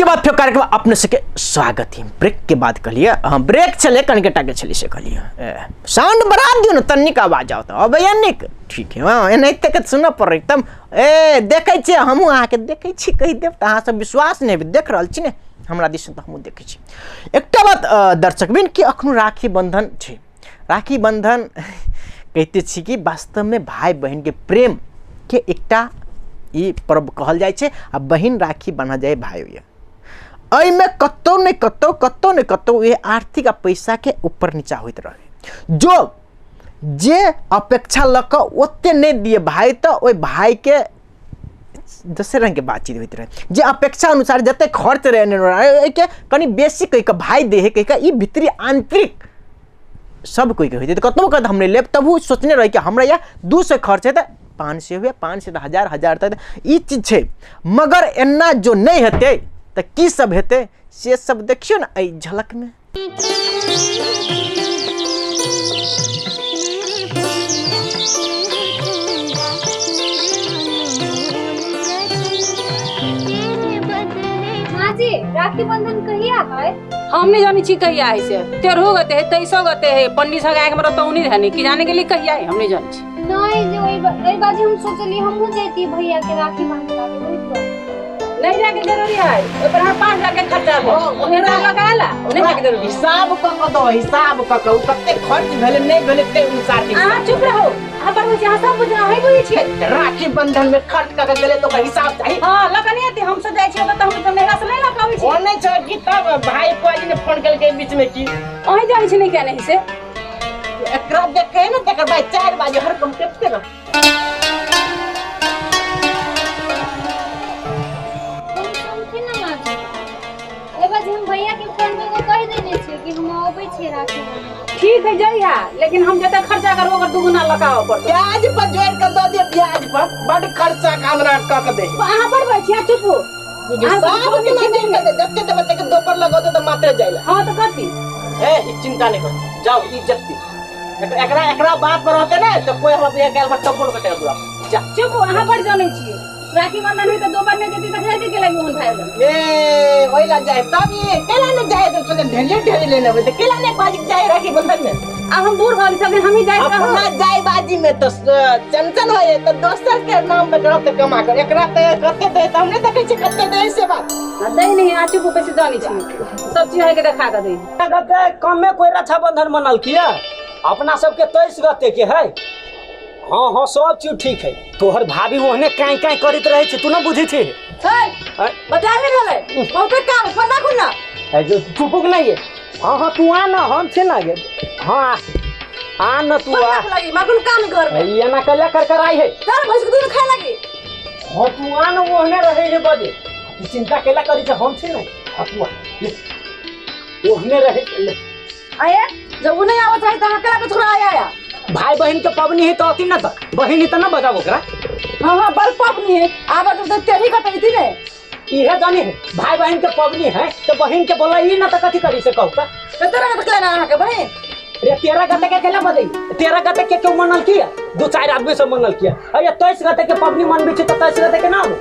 बाद फिर कार्यक्रम अपने सबके स्वागत है। ब्रेक के बाद कहलिए हाँ ब्रेक चले कनके टाके चली से कहलिए साउंड बढ़ा दियो ना तनिक आवाज आवत अब निक ठीक है। हाँ एनाहिते के सुनऽ पड़ै एकदम ए देखै छियै हमहूँ अहाँके देखै छी कहि देब तऽ अहाँ सब विश्वास नहि देख रहल छी ने हमरा दिस तऽ हमहूँ देखै छी। एकटा बात दर्शकबिन कि अखनो राखी बंधन छै। राखी बंधन कहिते छी कि वास्तवमे भाई बहिन के प्रेम के एकटा ई पर्व कहल जाइ छै आ बहिन राखी बान्हल जाइ भाई होइए। एहिमे कतौ ने कतौ कतौ ने कतौ ये आर्थिक आ पैसा के ऊपर नीचा होइत रहे। जो जे अपेक्षा लऽ कऽ ओते नहि दिए भाई तऽ ओहि भाई के दोसर रंग के बातचीत होइत रहे। जे अपेक्षा अनुसार जते खर्च रहे एहिके कनि बेसी कहि कऽ भाई दे है कहि कऽ ई भीतरी आंतरिक सब कोई के होइत तऽ कतबो कहत हम नहि लेब तबो सोचने रहे कि हमरा यहाँ 200 खर्च है तऽ 500 हुए 500 तऽ 1000 1000 तऽ ई चीज छै। मगर एना जो नहीं हेतै तऽ की सब हेतै से सब देखियौ ने एहि झलक में। माँ जी राखी बंधन कहिया है? हम नहीं जानी छी कहिया है से 13 गते है 23 गते है पंडित साहब आके हमरा तौनी रहने की जाने के लिए कहिया है हम नहीं जानी छी। नहीं जे ओइ बाजी हम सोचली हमहूँ जैती भैया के राखी बांधे लागे नहीं जाके जरूरी है ओइ पर हम 5 लाख के खर्चा हो ओकरा लगाला नहीं जाके जरूरी हिसाब क क दो हिसाब क क कते खर्च भेले नहीं भेले ते अनुसार के अहाँ चुप रहो। अहाँ पर अहाँ सब बुझना है बुझै छियै राखी बंधन में खर्च क क गेले तो ओकर हिसाब चाही। हां लगनी हेतै हम सब जाइ छियै त हम त नैहरा से नहीं लऽ के आबै छी। ओ नहीं छै कि तब भाई पाजी ने फोन केलकै बीच में की अहीं जानै छी नहीं क्या नहीं से एकरा देखे ने तकर भाई 4 बाजे हर कम टेपते रह। हम भैया के फोन में कह देने छियै कि हम अबै छियै राखी बांधे। ठीक है जइहा लेकिन हम जते खर्चा करबो ओकर दुगुना लगाओ पड़त। ब्याज पर जोड़ के दऽ दिअ ब्याज पर बड खर्चा कामना क के दे। अहाँ बढ़बै छी चुप हो सब के ना दे दे जते देबै तके दोपर लगाओ त मात्र जाइला। हां त कथी ए ई चिंता नहीं कर जाओ ई जत्ती एकरा एकरा बात पर रहते ना तो कोई हमरा बियाह काल पर टप्पो कटे दूरा जा चुप हो। अहाँ बड़ जानै छी राखी बंधन है त दो बार नहीं देती त जाती के लगी मोहन भाई लग। ए ओइला जाए तब ये केला न जाए तो सोचे ढेले ढेले लेने होते केला ने बाजी जाए राखी बंधन में। अब हम बूढ़ भइल सब हम ही जाए अपना जाए बाजी में तो चंचल होए तो दोसर के नाम पे करत कमा कर एकरा त कते दे त हमने देखै छी कते दे से बात दे नहीं आ चुप पैसे जानी छी सब चीज है के देखा के दे। गते कम में कोई रक्षा बंधन मनल किया अपना सबके 23 गते के है। हाँ हाँ सब चीज ठीक है तोहर भाभी ओहने काई काई करैत रहे छै तू न बुझै छी है बता नहीं रहले बहुते काम पता कोन ना है जो चुपुक नहीं है। हाँ हाँ तू आ ना हम छे ना गे। हाँ आ ना तू आ लगी माकुन काम घर में ये ना कल्ला कर कर आई है सर भैंस के दूध खाए लगी। हाँ तू आ ना ओहने रहे है बजे तू चिंता केला करी छै हम छे ना। हाँ तू आ ओहने रहे ले आए जब उ नहीं आवत रहे त अकेला के छोड़ा आया आया भाई बहन के पबनी है तो अति न त बहन ही त न बजाओ ओकरा। हां हां बड़ पबनी है आबत त तेरी कतई थी ने इहे जानी है भाई बहन के पबनी है तो बहन के बोला ई न त कथि करी से कहू त तेरा गत केला ना के बहन रे 13 गते के केला बजई 13 गते के क्यों मनल किया 2-4 आदमी सब मनल किया अरे 23 गते के पबनी मनबी छै त 23 गते के ना हो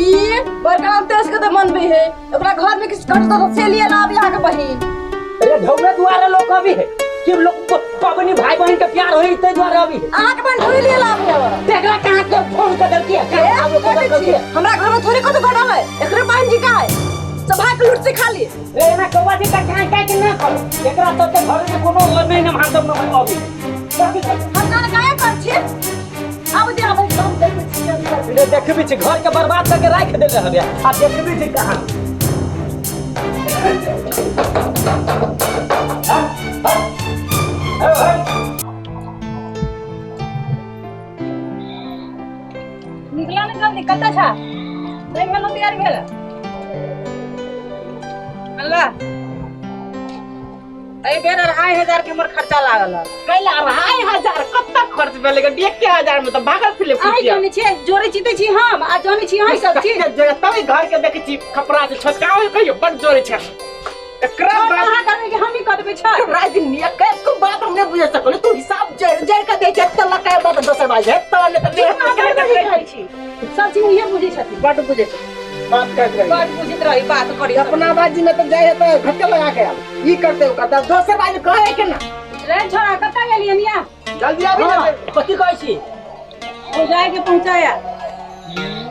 ई बड़का 23 गते मनबी है ओकरा घर में किछ कट त से लिए ना अब यहाँ के बहन अरे ढौले दुआरे लोग अभी है कि लोग पबनी भाई बहन के प्यार होई ते द्वारे अभी अहाँ के बहन ढोई लिए लाभ है देखला कहां के फोन कर देलकी है हमरा घर में थोड़ी कतो घटल है एकरे बहन जी का है सब भाई के लूट से खाली रे ना कौवा जी का काई काई के ना करो एकरा तो के घर में कोनो नहीं न हम सब न अभी हम ना काय कर छी अब दे अब हम देखै छी रे देखबी छी घर के बर्बाद करके राख देले हबे आ देखबी छी कहां निकला ना जल्दी कत्ता छा नहीं भेलो तैयार भेल अल्लाह एई बेर 2500 के हमर खर्चा लागल है। कैला 2500 कत्ता खर्च भेल गे 1000 में त भागल फिले अहीं जानै छियै जोड़ै छी त छी हम आ जानै छी अहीं सब छी जोड़े तब घर के देखै छी खपरा से छोटका होय कहियो बड जोड़े छै एकरा बात अहाँ करबै कि हम ही कर देबै छै राज निया के को बात हमने बुझ सकल तू हिसाब जड़ जड़ के दे छै त लकाय बात दोसर बात है त ने त कहै छी सब चीज इहे बुझै छथिन बड बुझै छै। बात करत रही बात पूछित रही बात करी अपना बाजी में तो जाए है तो घटके लगा के आब ई करते ओ करते दोसर बाजी कहे के ना रे छोरा कत गेलियन या जल्दी आबी ना कथि कहै छी हो जाए के पहुंचाया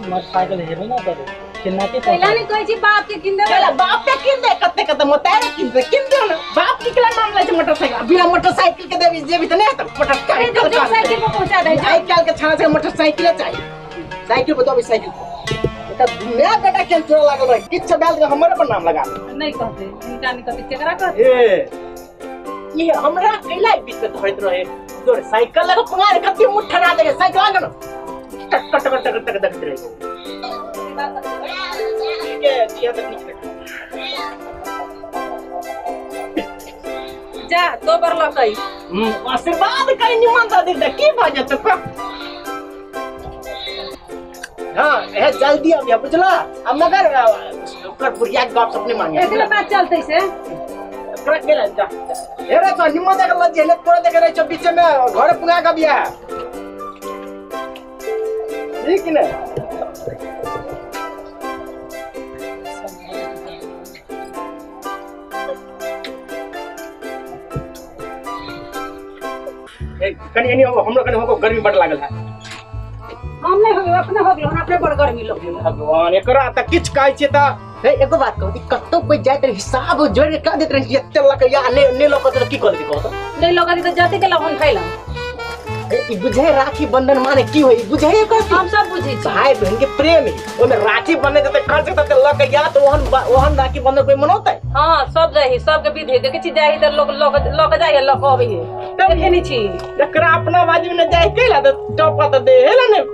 मोटरसाइकिल हेबे ना करे केना के पहला नहीं कहै छी बाप के किन देबै चला बाप के किन दे कते कते मोतारे किन दे किन दे ना बाप के केला मामला छै मोटरसाइकिल बिना मोटरसाइकिल के देबी जेबी त नहीं त मोटरसाइकिल साइकिल पर पहुंचा दे आइ काल के छाना से मोटरसाइकिल चाहिए साइकिल पर दबी साइकिल पर एकर दुनिया बेटा के चोरा लागल रहे किछ डाल के हमरे पर नाम लगा नहीं कहते इनका नहीं कहते केकरा कहते ए ये हमरा कैला बीच में धरत रहे तोर साइकिल लगा पुंगार कते मुठ्ठा ना दे साइकिल आगे ना टक टक टक टक टक देखत रहे के दिया तक निकले जा तो बर लकई आशीर्वाद कहीं निमन दा दे की भ जत को हां ए जल्दी आबिया बुझला अब मगर ओकर बुढ़िया के गप सपने मांगे एकरे बात चलते से ओकरा के जा ए रे तो निमन दे के लज ले तोरा देखे रहे छ बीच में घर पुगा के बिया ठीक ने कनी एनी हमरो कनी हो गर्मी बड़ लागल है हम नहीं हो अपने हो गेल अपने बड़ गर्मी लोग भगवान एकरा त किछ कहै छै त हे एगो बात कहू कतौ कोई जाइत रहे हिसाब जोड़ के कह देत रहे एते लक या ने ने लक त की कर दे कहत नहीं लगा दी त जाते के लवन खैला ए ई बुझे राखी बंधन माने की होई बुझे एकर हम सब बुझै छी भाई बहन के प्रेम है ओमे राखी बंधन त खर्च त लक या त ओहन ओहन राखी बंधन कोई मनौतै हां सब जाही सब के विधि देखै छी जाही त लोग लोग लक जाय लक अबै है देखे नहीं छी एकरा अपना बाजू में जाय केला त टपा त दे हेला ने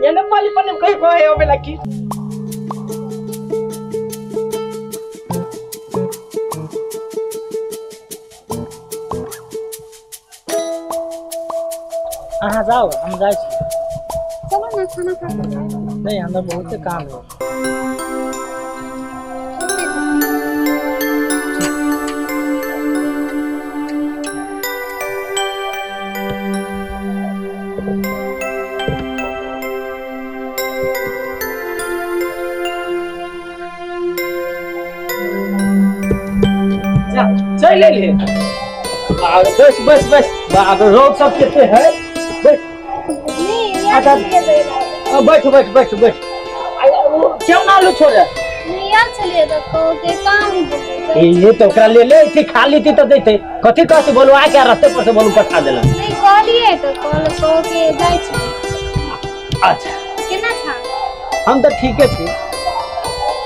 ये ने पाली पने कहि कहे ओबे लाकी अहाँ जाओ हम जाइ छी चलो ना खाना खा के नहीं हमरा बहुत काम है जा चल ले ले और बस बस बस बाप रोग सब कितने है बैठ नहीं यार बैठ बैठ बैठ बैठ क्यों ना लो छोड़े नहीं यार चलिए तो के काम ही ये तो ओकरा ले ले थी खा ली थी तो देते कथि कहते बोलो आ के रास्ते पर से बोलू पठा देला नहीं कहलिए तो कल कह के जाय छी अच्छा केना छा हम तो ठीके छी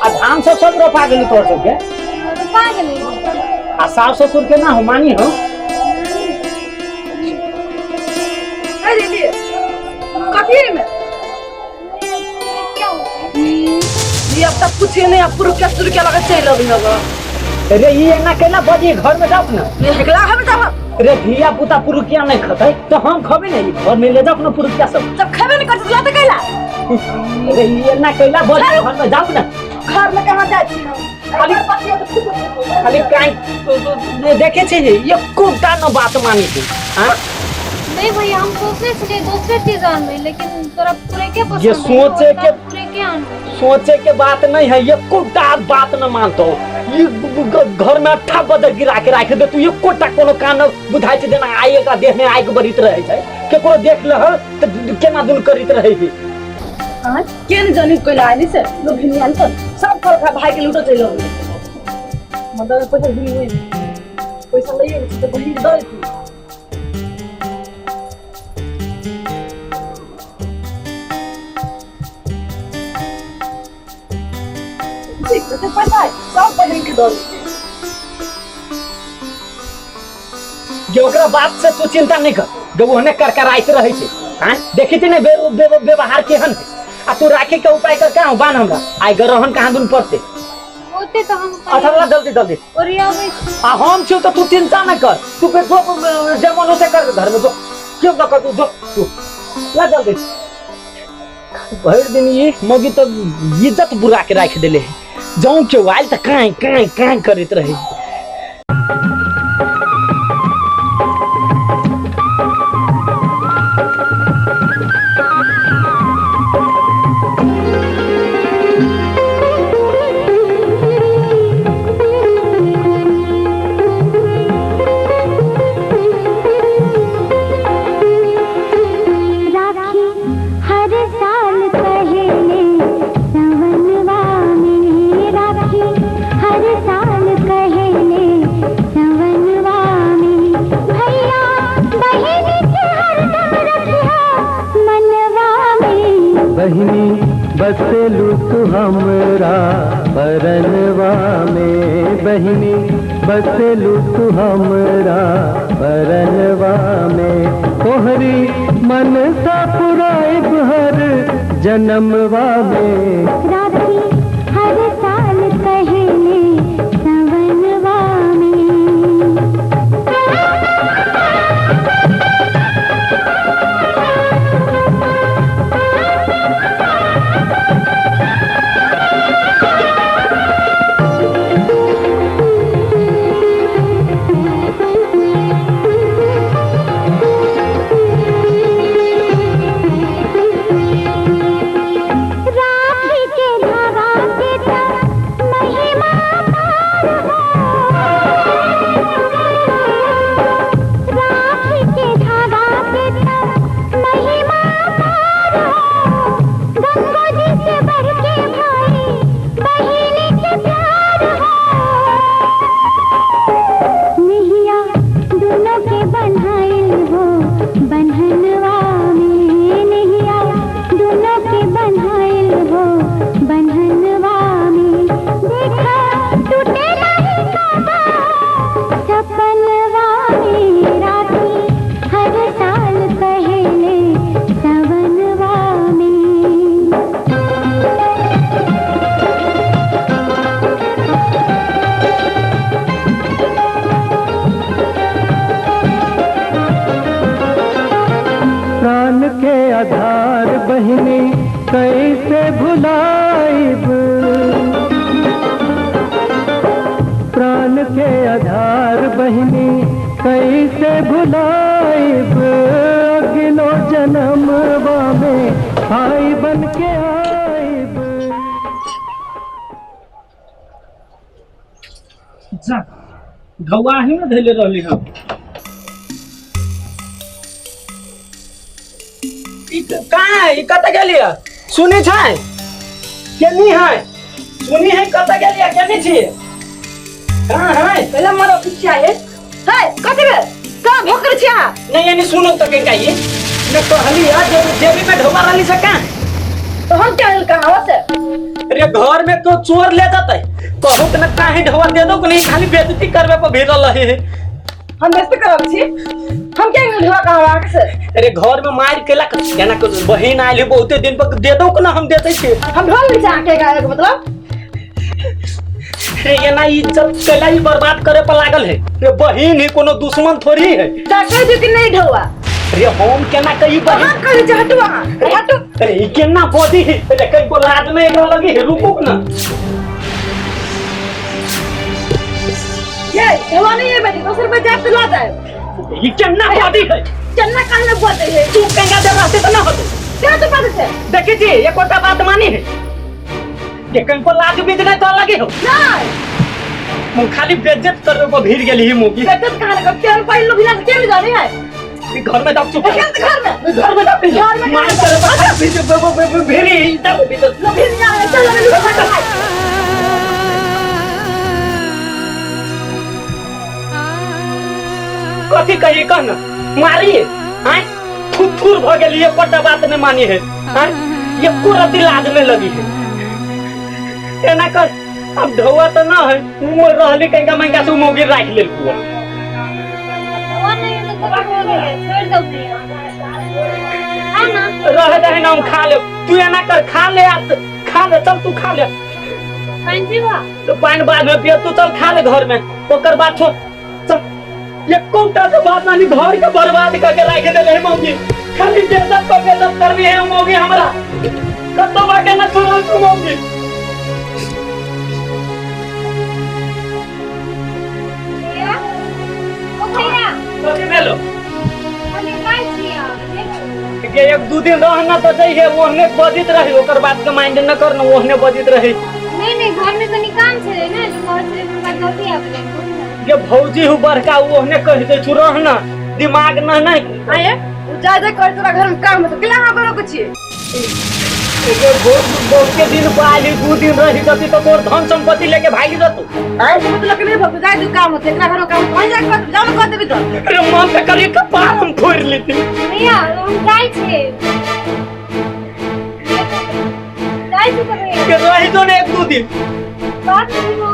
आ धान सब सब रोपा गेलू तोर सब के रोपा गेलै आ सास ससुर के ना हो मानी हो अरे ले कथी में क्या होता ये अब तक कुछ नहीं अब पुरुष के लगा चल अभी होगा रे ये ना केना बजी घर में जाओ ना एकला हम जाओ रे धिया पुता पुरुकिया नहीं खतै तो हम खबे नहीं घर में ले जाओ ना पुरुकिया सब जब खेबे नहीं करते तो कैला रे ये ना कैला बजी घर में जाओ ना घर में कहां जाय छी खाली खाली काई देखे छी ये कोटा न बात मानी छी हां नहीं भैया हम सोचने छलिए दूसरे चीज आनबै लेकिन तोरा पूरे के पसंद ये सोचे के पूरे के आनबै सोचे के बात नहीं है ये कोटा बात न मानतो ये घर में अट्ठा बदर गिरा के राख दे तू ये कोटा कोनो कान बुझाइ छै जेना आइ एकरा देह में आगि बरित रहै छै केकरो देख लह त केना दुन करित रहै छै हां केन जानी कोइला आनी से लो भिनियान पर सब खा खा भाई के लूटो चलो मतलब पैसा भी हुई पैसा लइए तो बहिन दे ठीक तो पैसा है सब बहिन के दे जे ओकरा बात से तू चिंता नहीं कर जब ओहने करकराइत रहै छै हां देखी छी ने व्यवहार केहन है आ तू राखी के उपाय कर कहाँ बान हमरा आइ गरहन कहाँ दुन पड़ते ओते तो हम अच्छा ला जल्दी जल्दी ओरियाबै आ हम छियौ तो तू चिंता न कर तू पे जो जे मन होते कर घर में जो क्यों न कर तू जो तू ला जल्दी भरि दिन ये मगी तो इज्जत बुरा के राख देले है जाऊं के आयल त काई काई काई करैत रहे बहिनी बसेलू तू हमरा परनवा में, बहिनी बसेलू तू हमरा परनवा में। तोहरी मन सा पुराइब हर जन्मवा में। राखी हर साल कहेले सवनवा में। राखी के धागा के त महिमा पार हो, राखी के धागा के त महिमा पार हो। गंगा जी से बढ़ के भाई बहिन के प्यार हो। नैया दोनों के बन्हाइल हो बन्हनवा में, नैया दोनों के बन्हाइल हो बन्हनवा में। देखा टूटे नहीं काबा सपनवा में। राखी हर साल कहेले सवनवा में। प्राण के आधार बहिनी कैसे भुलाइब, प्राण के आधार बहिनी कैसे भुलाइब। अगलो जन्मवा में भाई बन के आइब। जा गवाही में धैले रहली हम। ई कहाँ है? ई कतऽ गेलियै? सुनी छै? केनी है? सुनी है कतऽ गेलियै? केनी छी? कहाँ है? पहले मारो पीछे आए है कथि भेल का भोकर छी अहाँ? नहीं यानी सुनो तो कहीं कहिए मैं कहली है जेबी में ढोबा रहली से कहाँ? तो हम क्या लेल कहाँ से? अरे घर में तो चोर ले जाते कहू त न काहे ढोबा दे दो नहीं, खाली बेइज्जती करबे पर भिड़ल रहे। हम बेइज्जती करब छी? हम क्या लेल ढोबा कहाँ अहाँ से? अरे घर में मार केला केना के बहिन आयल है बहुते दिन पर दे दो ना हम देते छी। हम ढोल ले अहाँ के गाय के मतलब? अरे एना इज्जत केला ही बर्बाद करे पर लागल है। रे बहिन ही कोनो दुश्मन थोड़ी है। जा कह दियो कि नहीं ढोबा। अरे हम केना कही बहिन? हम कह जे हटू अहाँ हटू। अरे ई केना बदी है? अरे कहीं को लाज नहीं एकरा लगी है, रुकू ना। ये ढोबा नहीं है बेटी, दोसर पे जात ला जाए। ई केना बदी है? चन्ना काहे ने बोलते है? तू कंगा दे रहते त ना होते। क्या तो बात है? देखी जी एकोटा बात मानी है के कहीं को लाज बीज नहीं तो लगी हो। नहीं मुंह खाली बेइज्जत करबे पर भीड़ गेली ही मुंह की। बेइज्जत कहाँ लगा? तेल पानी लोग बिना के जाने है। ई घर में दब चुप। घर में घर में दब घर में मार करे पर भीड़ भीड़ दब भीड़ लोग भी नहीं आए। चल चल कथी कही कह ना मारी आय थुथुर भ गेली एकोटा बात नहीं मानी है आय एको रत्ती लाज नहीं लगी है। एना कर अब ढौआ तो ना है उमर रहली कहीं महंगा से मोगी राख लेल कुआ। वो नहीं तो कभी हो गया, छोड़ दो भैया। हाँ ना रह दे ना हम खा ले। तू एना कर खा ले आ खा ले चल तू खा ले। पानी पीबा? तो पानी बाद में पिय तू चल खा ले घर में ओकर बाद छोड़ चल। एकोटा से बात नानी घर के बर्बाद करके राख देले है मौगी। खाली बेइज्जत पर बेइज्जत करबी है मौगी हमरा कतो बाटे ना छोड़ल तू मौगी। भैया ओ भैया कथी भेलो? हम काय छियै? के एक दू दिन रहना तो जइहे ओहने बजित रही ओकर बात के माइंड न कर न ओहने बजित रही। नहीं नहीं घर में कनी काम छले ना जो घर से हमरा जल्दी आबे। के भौजी हु बड़का ओहने कह दे छु रहना दिमाग न नहीं आये उ जा जा कर तोरा घर में काम है तो केला हां करो के छियै? बहुत के दिन बाली 2 दिन रही जती तो तोर धन संपत्ति लेके भागी जतू। आये मतलब नहीं भौजी जाय दू काम होते एकरा घर में काम वहीं जा कर जाओ कर देबी तो। अरे मन से करी कपार हम फोड़ लेती। भैया हम जाइ छियै। जाई तू करे के रही तो ने एक दू दिन बात नहीं हो।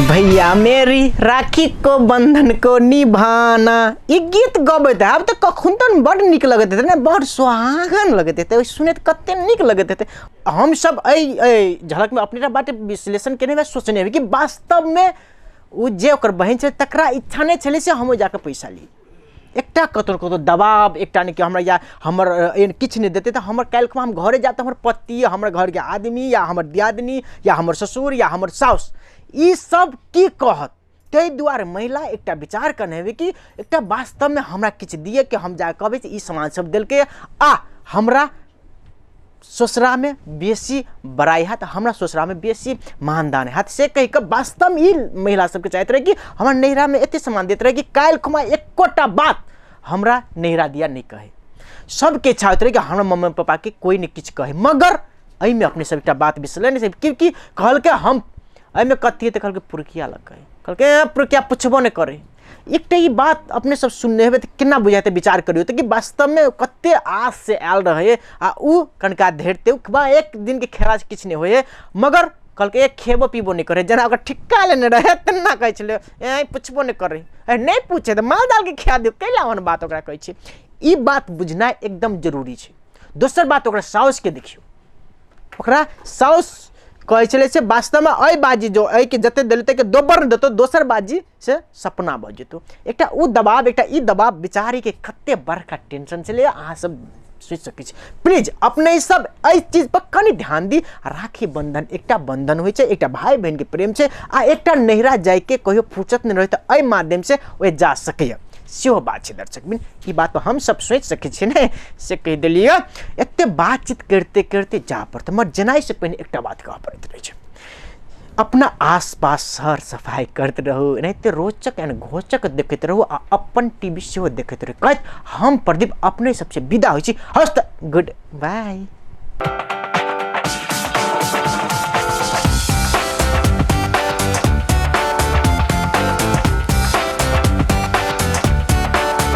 भैया मेरी राखी को बंधन को निभाना, ई गीत गबैत आब तऽ कखन तऽ बड़ नीक लगैत हेतै ने, बड़ सुहागन लगैत हेतै, सुनैत कते नीक लगैत हेतै। हम सब एहि झलकमे अपने बाटे विश्लेषण केने हेबै, सोचने हेबै कि वास्तवमे ओ जे ओकर बहिन छै तकरा इच्छा नहि छलै से हम जाकऽ पैसा ली। एकटा कतौ कतौ दबाव, एकटा नहि कि हमरा या हमर किछु नहि देतै तऽ हमर काल्हि हम घरे जायब तऽ हमर पति, हमर घरके आदमी या हमर दियादनी या हमर ससुर या हमर साउस ई सब की कहत। ताहि दुआरे महिला एकटा विचार करने हेबै कि एकटा वास्तवमे हमरा किछु दिए कि हम जाकऽ कहबै ई सामान सब देलकै आ हमरा ससुरामे बेसी बड़ाइ हैत, हमरा ससुरामे बेसी मानदान हैत, से कहि कऽ वास्तवमे ई महिला सबके चाहैत रहै कि हमरा नैहरामे एते सामान दैत रहै कि काल्हि खुमा एकोटा बात हमरा नैहरा दिया नहि कहै। सबके इच्छा होइत रहै कि हमरा मम्मी पापाके कोइ नहि किछु कहै, मगर एहिमे अपने सब एकटा बात बिसरलै नहि क्योंकि कहलकै हम एहिमे कथी तऽ कहलकै पुरखिया लग कहै, कहलकै पुरखिया पुछबो नहि करै। एकटा ई बात अपने सब सुनने हेबै तऽ केना बुझायतै, विचार करियौ तऽ कि वास्तवमे कते आस से आयल रहै आ उ कनिका धेरते बा एक दिनके खेला किछु नहि होइए, मगर कहलकै एक खेबो पीबो नहि करै, जेना ओकर ठिक्का लेने रहै तेना कहै छलै ए पुछबो नहि करै, ए नहि पूछे तऽ माल जालके खिया दियौ, कैला ओहन बात ओकरा कहै छै। ई बात बुझनाइ एकदम जरूरी छै। दोसर बात ओकरा साउसके देखियौ, ओकरा साउस कहै छलै से वास्तवमे एहि बाजी जो एहिके जते देलकै ताहिके दोबर नहि देतौ, दोसर बाजी से सपना भऽ जेतौ। एकटा ओ दबाव, एकटा ई दबाव, बेचारीके कते बड़का टेंशन छलै, अहाँ सब सोचि सकै छी। प्लीज अपने सब एहि चीजपर कनि ध्यान दी। राखी बंधन एकटा बंधन होइ छै, एकटा भाई बहिनके प्रेम छै आ एकटा नैहरा जाइके कहियो फुर्सत नहि रहै तऽ एहि माध्यमसँ ओ जा सकैए, सेहो बात छै। दर्शक बिन ई बात हम सब सोचि सकै छियै ने, से कहि देलियै। एते बातचीत करिते करिते जा पड़तै, मगर जेनाइसँ पहिने एकटा बात कहऽ पड़ैत रहै छै, अपना आसपास सर सफाइ करैत रहू, एनाहिते रोचक एंड घोचक देखैत रहू आ अपन टीवी सेहो देखैत रहू। कहैत हम प्रदीप अपने सबसँ विदा होइ छी। हस्त गुड बाय।